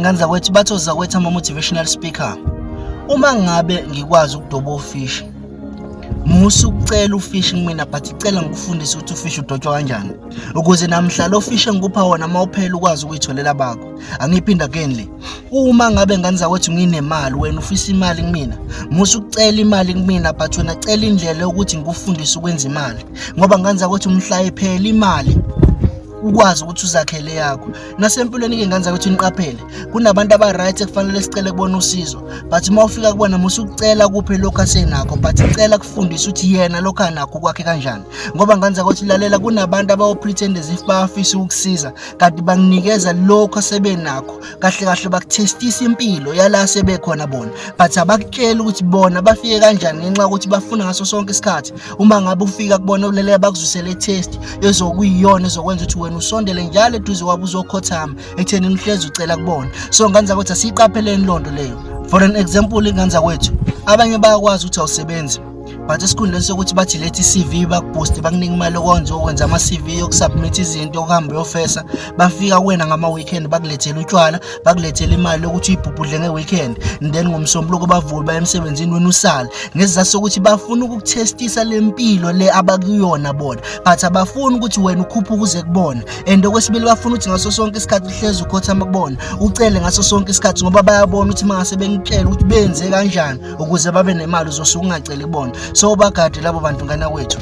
Ngane zakwethu, bathi ozakwethu ama-motivational speaker. Uma ngabe ngikwazi ukudoba ufishi, musa ukucela ufishi kumina, but cela ngikufundise ukuthi ufishi udotshwa kanjani, ukuze namhla lo fishi engikupha wona uma uphela ukwazi ukuyitholela bakho. Angiyiphinda again le. Uma ngabe, ngane zakwethu, nginemali, wena ufisa imali kumina, musa ukucela imali kumina, but wena cela indlela yokuthi ngikufundise ukwenza imali, ngoba, ngane zakwethu, mhla iphela imali ukwazi ukuthi uzakhele yakho. Nasempilweni-ke, ngane zakwethu, niqaphele, kunabantu aba-right ekufanele sicele kubona usizo, but uma ufika kubona, musa ukucela kuphe lokhu asenakho, but cela kufundisa ukuthi yena lokhu anakho kwakhe kanjani, ngoba, ngane zakwethu, lalela, kunabantu abawo-pretend as if bayafisa ukukusiza, kanti bakunikeza lokhu asebenakho. Kahle kahle bakuthestisa impilo yala sebekhona bona, but abakutsheli ukuthi bona bafike kanjani, ngenxa yokuthi bafuna ngaso sonke isikhathi uma ngabe ufika kubona, ulalela, bakuzwisele i-test ezokuyiyona ezokwenza ukuthi wena usondele njalo eduze kwabo, uzokhothama ekutheni uhlezi ucela kubona. So, ngane zakwethu, asiyiqapheleni loo nto leyo. For an example, ingane zakwethu, abanye bayakwazi ukuthi awusebenzi, but esikhundleni sokuthi bathi lethi i-CV, bakubooste, bakunika imali yokwenza okwenza ama-CV, yokusubmit izinto, okuhamba uyofesa, bafika kuwena ngama-weekend, bakulethela utshwala, bakulethela imali yokuthi uyibhubhudle nge-weekend, and then ngomsombuluko bavuke baye emsebenzini, wena usale, ngesizathu sokuthi bafuna ukukuthestisa le mpilo le abakuyona bona, but abafuni ukuthi wena ukhuphuke uze kubona. And okwesibili, bafuna ukuthi ngaso sonke isikhathi uhlezi ukhothama kubona, ucele ngaso sonke isikhathi, ngoba bayabona ukuthi uma ngase bengitshela ukuthi benze kanjani ukuze babe nemali, uzosuke ungaceli kubona. So bagade labo bantu, ngane kwethu.